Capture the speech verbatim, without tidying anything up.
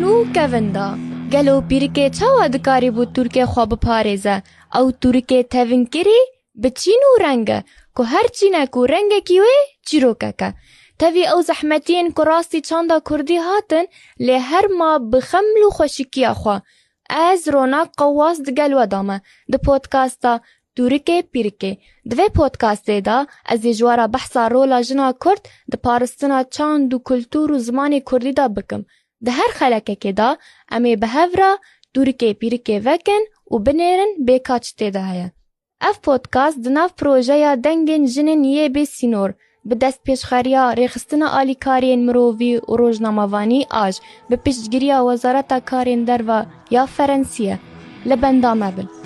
Nû Kevin da. Gelo pîrikê çawa dikarîbû tûrikê xwe biparêze? Ew tûrikê tevinkirî bi çîn û reng e, ku her çînek û rengekî wê çîrokek e. Tevî ew zehmetiyên ku rastî çanda kurdî hatin, lê her ma bi xeml û xweşikiya xwe. Ez Ronak Qewwas digel we de me. Di podcasta Tûrikê Pîrikê. Di vê podcastê de ez ê ji we re behsa rola jina kurd di paristina çand û kultûr û zimanê kurdî de bikim. Di her xelekekê de em ê bi hev re tûrikê pîrikê vekin û binêrin bê ka çi tê de heye. Ev podcast di nav projeya Dengên Jinên Yê Bê Sînor bi destpêşxeriya Rêxistina Alîkariyên Mirovî û Rojnamevanî aj bi piştgiriya Wezareta Karên Derve ya Ferensî ye. Li benda me bin.